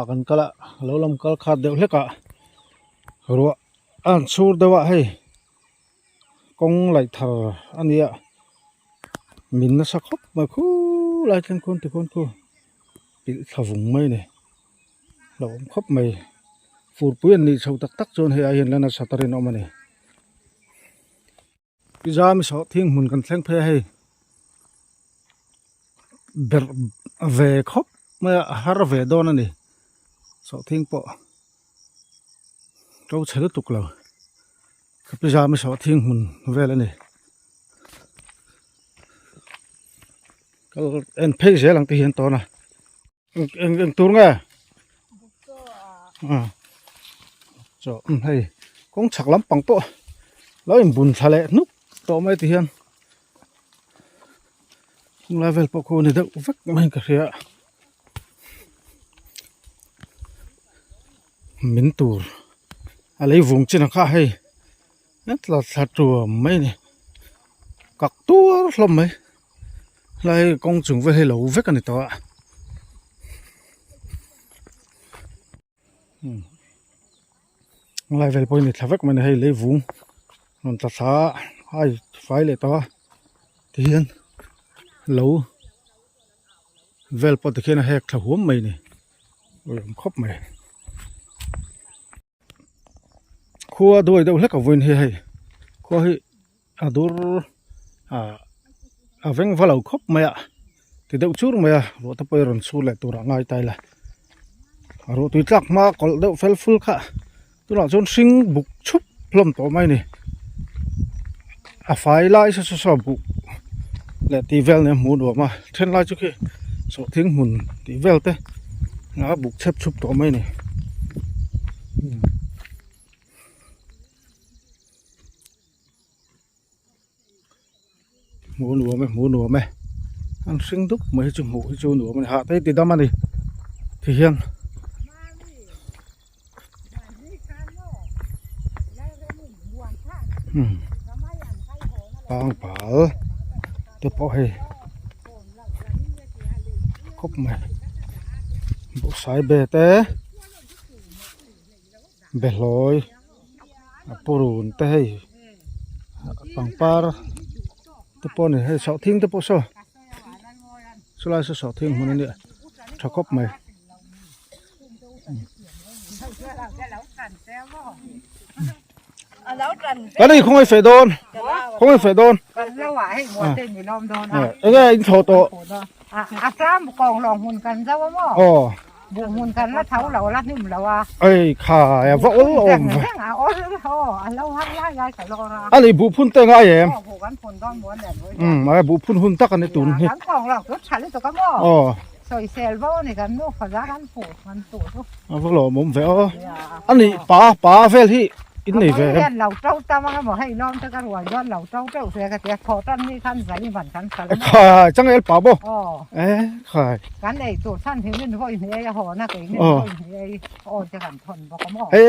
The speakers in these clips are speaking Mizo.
lamah kan kal a lo lam kal khat deuh hlek ah ruah a han chhur deuh a hei kawng laih thar a ni a min nasa khawp mai khulai thleng khuan tikhuan khu pilh thla vung mai a ni hlauhawm khawp mai furpui an nih chho tak tak chuan hei ai hian la nasa ta rinawm a ni. Zami sawh thing hmun kan thleng phei a hei berh ve khawp mai a a har ve dawn a ni sawh thing pawh to chhe lutuk lo ka zami sawh thing hmun vel a ni kal en phei zel ang te hian tawn a eng eng tur nge chaw hei kawng chhak lampang pawh lo in bun thla leh hnuk tawh mai ti hian khawng lai vel pawh khu a ni deuh vek mai ka hria min tur a lei vung chin ang kha hei tla thla tuam mai a ni kak tuar hlawm mai. Helai kawng chung vel hi lo vek a ni tawh a helai vel pawh hi ni thla vek mai a ni hei lei vung rawn tla thla a a fai leh tawh a tihian lo vel pawh tikhian a hek thla huam mai a ni awm khawp mai. Khua duai deuh hlek a vawiin hi hei khua hi a dur ah a veng va lo khawp mai a ti deuh chur mai a ruah te pawh hi rawn chhur leh tur ah ngai ta ila a ruah tui tlak hma kawlh deuh fel ful kha tunah chuan hring buk chhup hlawm tawh mai a ni a fai lai saw saw saw buk leh tih vel nen a hmuh nuam a then lai chu khi sawhthing hmun tih vel te a buk chep chhup tawh mai a ni. Hmuh nuam e hmuh nuam e an hring dup mai hi chu hmuh hi chu nuam a ni hah te hi ti dam a ni ti hian. Pangpal te pawh hei khawp mai bawhsai be te behlawi a purun te hei pangpar te pawh a ni hei sawhthing te pawh saw chulai saw sawhthing hmun a nia tha khawp mai. Kan ei khawngaih feh dawn khawngaih feh dawn enge in thlawh tawh ei khai a va awl awm ve a ni buh phun te ngai em umm buh phun hun tak a ni tun hi aw. Sawisel vo a ni kan nu faza kan pu kan tu chu. A va lawmawm ve aw. A nih pa pa vel hi in nei ve em. Hian lo to tam anga maw hei lawm te ka rual dawn lo to teuh se ka tia thawh tan ni khan zai van kan sal maw. Khai changel pa maw. Aw. E khai. Kan ei tur chhan hi min vawi hnih ei a haw na kei min vawi hnih ei aw te kan thawn bawk a maw. E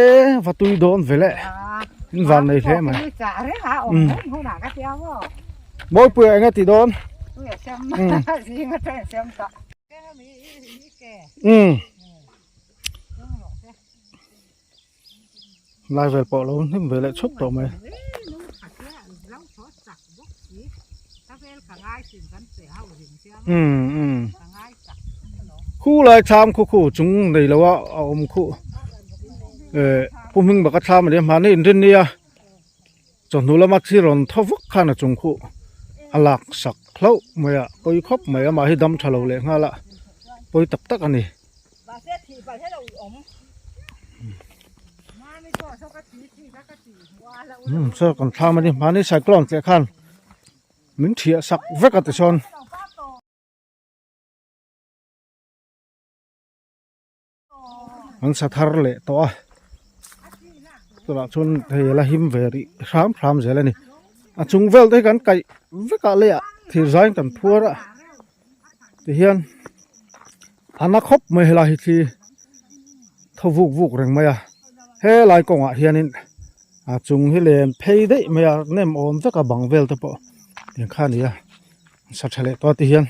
va tui dawn ve le. In van nei hle mai. Ni chah reng a awm hun hun ah ka tia maw. Mawipuia eng a ti dawn? Umm lai vel pawh lo hnim ve leh chhup tawh mai. Umm umm khu lai thlam khu khu chung nei lo a a awm khu eh pu hming baka thlam a nia hmahni inrin nia. Chawhnu lama thi rawn thaw vak khan a chung khuh a lak sak hlauh mai a, pawi khawp mai amah hi dam tha lo leh nghal a, pawi tak tak a ni. Umm saw kan thlam a ni mahni cyclone tleh khan min thiah sak vek a tichuan. An sa thar leh tawh a tunah chuan hei a la him ve rih hram hram zel a ni a chung vel te hi kan kaih vek ah leiah thir zaiin kan phuar a tihian a na khawp mai helai hi thli thaw vuk vuk reng mai a helai kawngah hianin a chung hi len phei daih mai a nem awm vek a bang vel te pawh tiang kha a ni a sa tha leh tawh a tihian.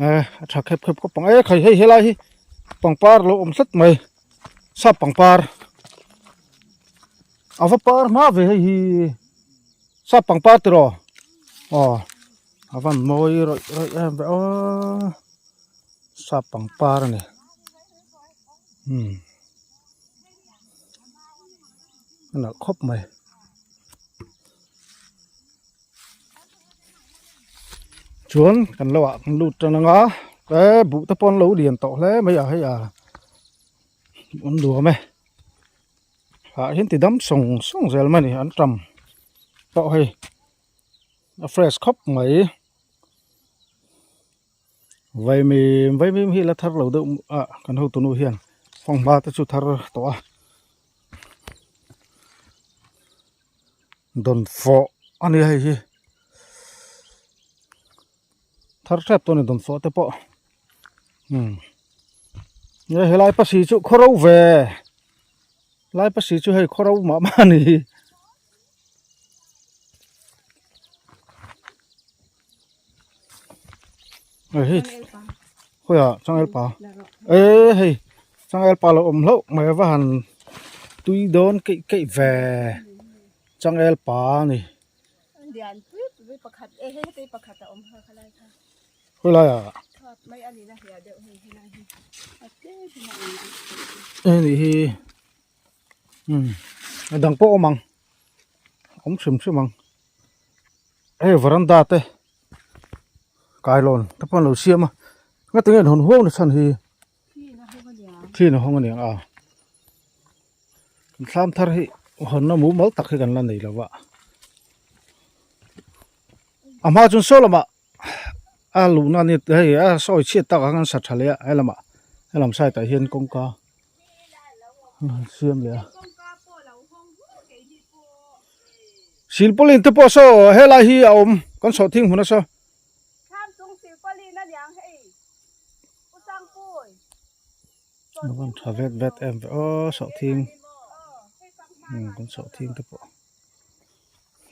Eh a tha khep khep khawp ang e khai hei helai hi. Pangpar lo awm tlat mai sap pangpar a va par hma ve hei hi sap pangpar tiraw aw a van mawi rawih rawih em ve aw sap pangpar a ni umm a nalh khawp mai. Chuan kan lo ah kan lut tan anga e buh te pawh an lo lian tawh hle mai a hei a an nuam e ah hian ti dam sawng sawng zel mai a ni an tam pawh hei a fresh khawp mai vaimim vaimim hi la thar lo deuh a kan hotu nu hian fanghma te chu thar tawh a. Dawnfawh a ni hei hi thar tep tawh a ni dawnfawh te pawh umm nge helai pasi chu khaw ro ve helai pasi chu hei khaw ro mah mah a ni. Hei khawiah changel pa e hei changel pa lo awm hlauh mai a va han tui dawn keih keih ve changel pa a ni khawilai ah hei hi umm a dang pawh a awm ang awm hrim hrim ang. Hei varanda te kailawn te pawh an lo siam a ngati nge an hawn huau na chhan hi thliin a hawng a niang a kan thlam thar hi hawnna mumal tak hi kan la nei lo va a hma chuan saw lamah a luhna a ni hei a sawi chhiat tak ang an sa tha leh a helamah helam side ah hian kawngka an siam leh a. Silpaulin te pawh saw helai hi a awm kan sawh thing hmun a saw. Thlam chung silpaulin a niang hei U Sangpui. A van tha vet vet em ve aw sawh thing kan sawh thing te pawh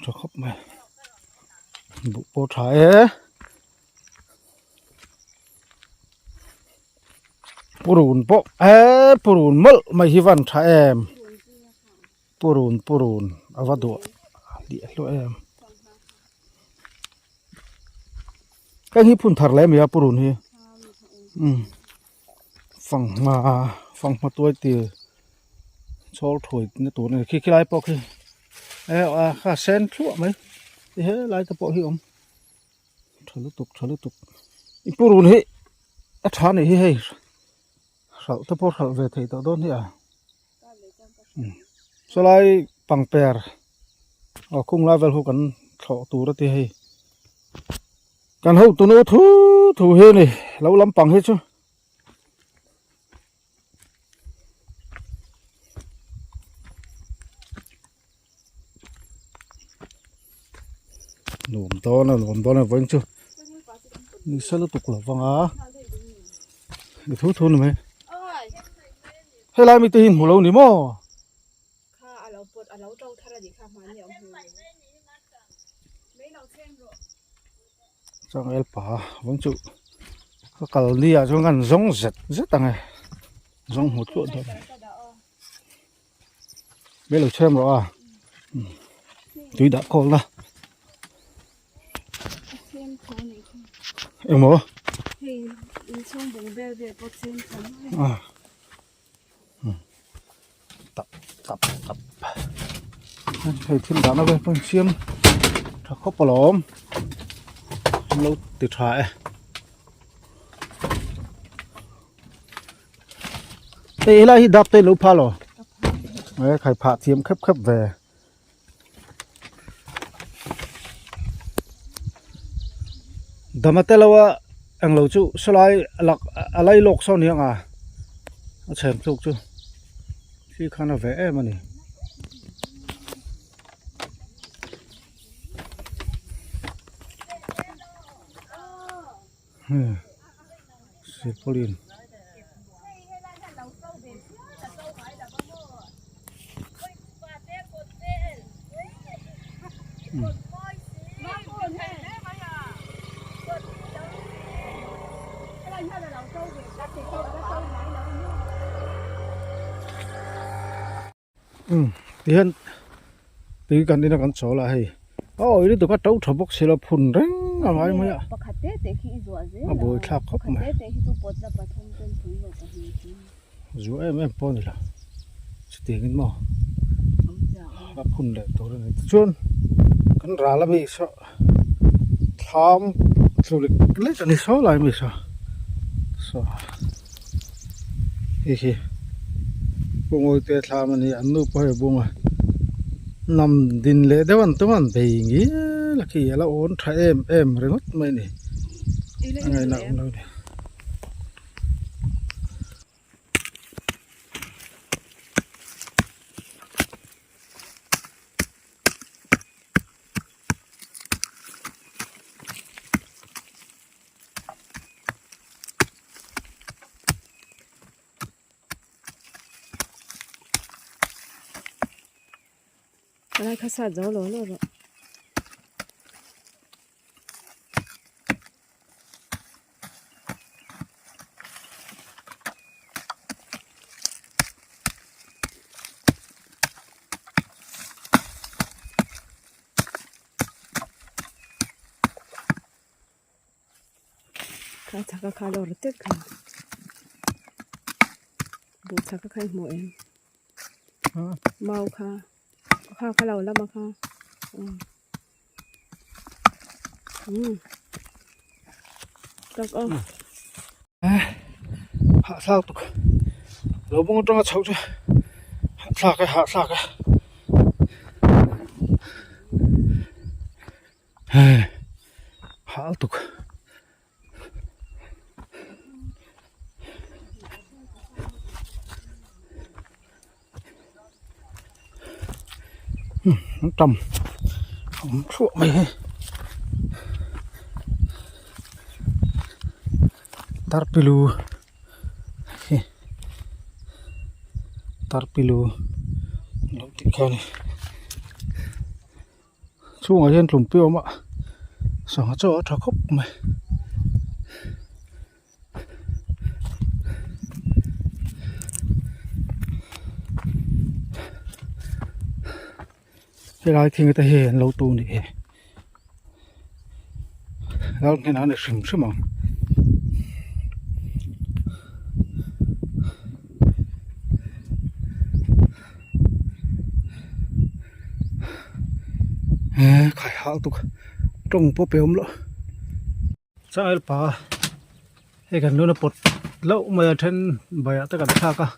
tha khawp mai buh pawh tha e. Purun pawh e purun mawlh mai hi van tha em. Purun purun a va duah liah hluah em heng hi phun thar leh a ni a purun hi umm fanghma fanghma tuai tir chhawl thuai na tur a ni khi khi lai pawh khi a kha sen thluah mai ti helai te pawh hi a awm tha lutuk tha lutuk i purun hi a tha a nih hi hei hralh te pawh hralh ve theih tawh dawn hi a. Sawlai pangper aw khung lai vel ho kan thlawh tur a ti hei kan hotu nu thu thu hi a ni lo lampang hi chu. Nuam dawn a nuam dawn a vawiin chu nisa lutuk lo vang a ni thu thu ni mai helai mite hi hmu lo ni maw changel pa vawiin chu ka kal ni ah chuan kan zawng zet zet ang e zawng hmu tluah dawn. Mai lo chhem rawh a tui dah khawl na engmaw tap tap tap hei thil dahna vel pawh insiam tha khawp alawm an lo ti tha e. Hei helai hi dap te lo pha lo e khai phah thiam khep khep ve dama te lo a englo chu sawlai lak a lai lawk sawn hi anga a chhem thluk chu khi khan a ve em a ni. Silpaulin Umm tihian tui kan in a kan chawl a hei a awih lutuk a to tha bawk si lo phun reng a ngai mai a a buai thlak khawp mai zuah em em pawh a ni lo chutiang in maw a phun leh tur a ni tichuan kan ral ami saw thlam tlu lek lek a ni saw lai ami saw saw. Hei hi Pungawite thlam a ni an nu pawh hei a bung a hnam din leh deuh an tum a an bei ngial a khi a la awn tha em em ringawt mai a ni a ngaihna a awm lo a ni. Lai kha sat zo lo lo rawh. Kha chhak a kha lo ri tek kha buh chhak a kha i hmuh em mau kha kha kha lo lam a kha umm tak aw. Hahthlak tuk lo bawng atanga chhoh chu hahthlak e hahthlak e. Hei hal tuk an tam awm thluah mai hi tarpilu hi tarpilu lo tih kha a ni. Chhungah hian tlumpi a awm a sangha chaw a tha khawp mai. Helai thing te hi an lo tu nih hi lal hnenah a ni hrim hrim ang. He khai hal tuk tawng pawh pe awm loh changel pa hei kan luna pawt loh mai a then baiah te kan thlak a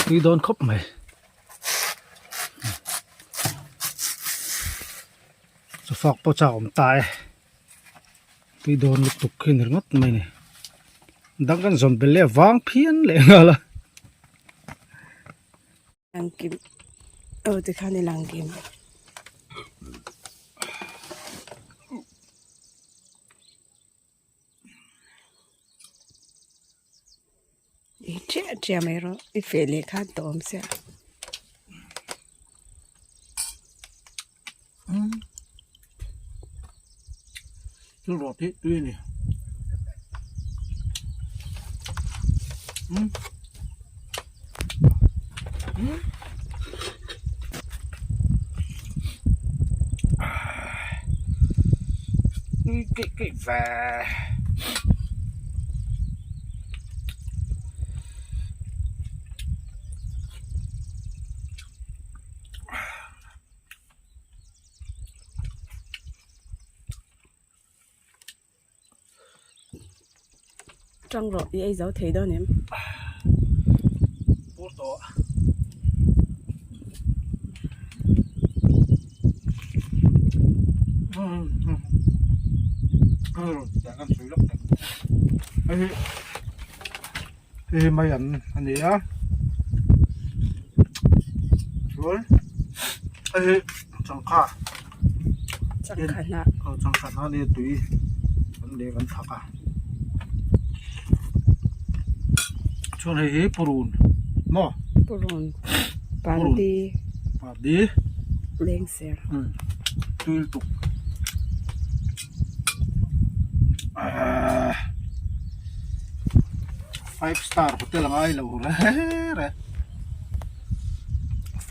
tui dawn khawp mai chufak pawh chak awm ta e tui dawn lutuk khi ni ringawt mai a ni dang kan zawn belh leh vang phian leh nghal a. Langkim aw tikhan i langkim. I chiah chiah mai rawh i feh leh khan tawm sia. Thil rawh tih tui a ni. Umm. Umm. Tui keih keih ve. Tang rawh i ei zo thei dawn em? Pur tawh. Hei hi mai an a ni a chuan hei hi changkha changkha hnah aw changkha hnah a ni a tui kan leh kan thak a chuan hei hi purun maw purun pardi pardi lengser tui lutuk ahh. Five star hotel a ngai lo reng reng.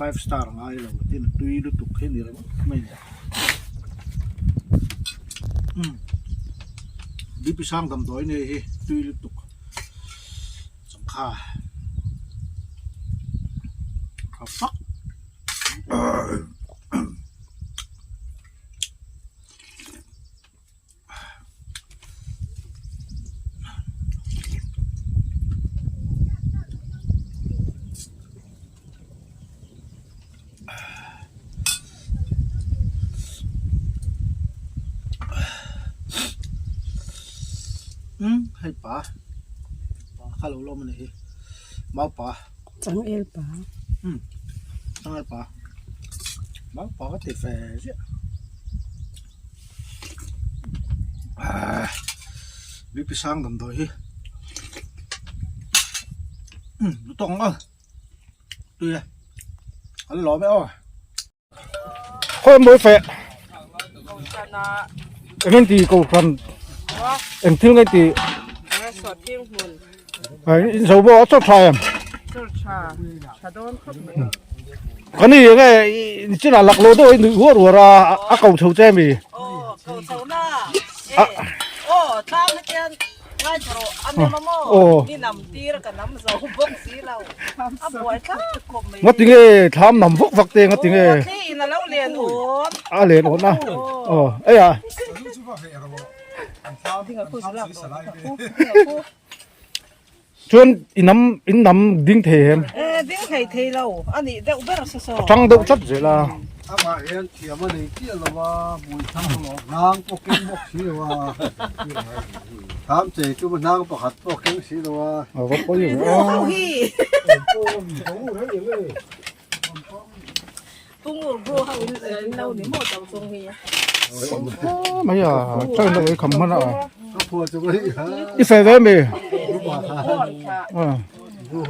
Five star ngai lo tin tui lutuk hi ni ringawt mai ni. Umm BP sang damdawi nei hi tui lutuk changkha tha fak. Umm hei pa pa kha lo lawm a ni hi mau pa changel pa umm changel pa mau pa ka ti ve ziah. Bp sang damdawi hi umm lu tawk ang aw tui e an lawm e aw khawi mawi feh eng nge ti kohhran eng thil nge ti in zo pawh a chawt tha em ka ni enge nichinah lak lo deuh a nuih huar huar a a ko chho che mi ngati nge thlam nam vak vak te ngati nge a len awn a aw ei a. Chuan i nam in nam ding thei em? E ding thei thei lo a nih deuh ber sa saw. A tang deuh tlat zel a. Amah hian thiam a nei chiah lo a, hmui thang lo hnang pawh keng bawk si lo a. Tham chei chu hnang pakhat pawh keng si lo a. A va pawi ve a. Mai a train a kham hman a i fe ve mi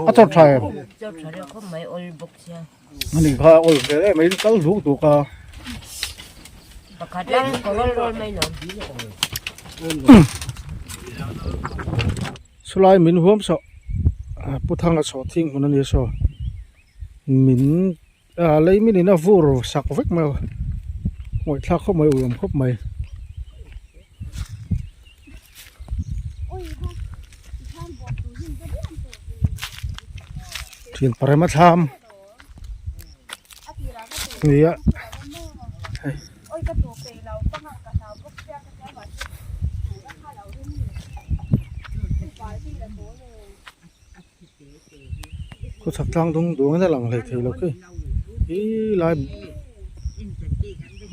a chawt tha em ani kha awl ve em mai kal duk duk a chulai min huam saw pu thanga saw thing hmun a ni saw min Ah lei min in a vur sak vek mai a ngawih thlak khawp mai uiawm khawp mai. Thian parem a thlam nia hei. Khawchhak tlang dung duang in a lang hlei thei lo khi ih lai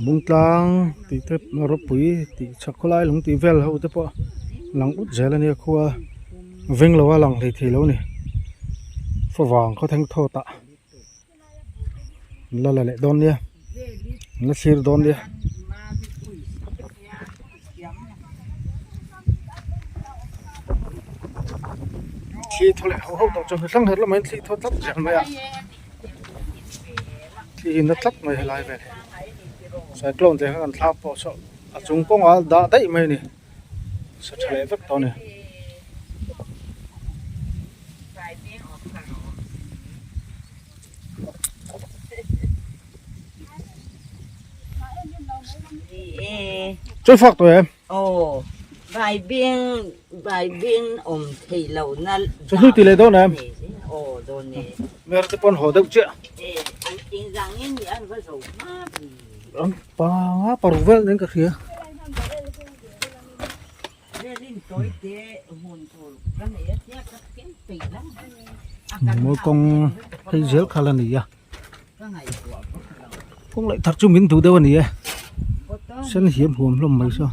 bung tlang tih te rawpui tih chhak khawlai lung tih vel ho te pawh lang ut zel a nia khua veng lo a lang hlei thei lo a ni favang khaw thleng thawt ah la la leh dawn nia an la thlir dawn nia. Thli thaw leh ho ho tawh chuan hrang her lamah hian thli thaw tlat zel mai a thli hi na tlat mai helai vel hi cyclone te kha kan thlak pawh saw a chung kawngah dah daih mai a ni sa tha leh vek tawh a ni. Chei fak tawh em? Aw, Baibing, Baibing awm thei lo na. Chu hnu ti leh dawn em? Aw, dawn e. Mer te pawn haw deuh chiah. E, an engzang nge ni an va zo hma vi. An panga paruk vel nen ka hria. Mawi kawng phei zel kha la ni a kawng leh thar chu min duh deuh a ni e sen hiam huam hlawm mai saw.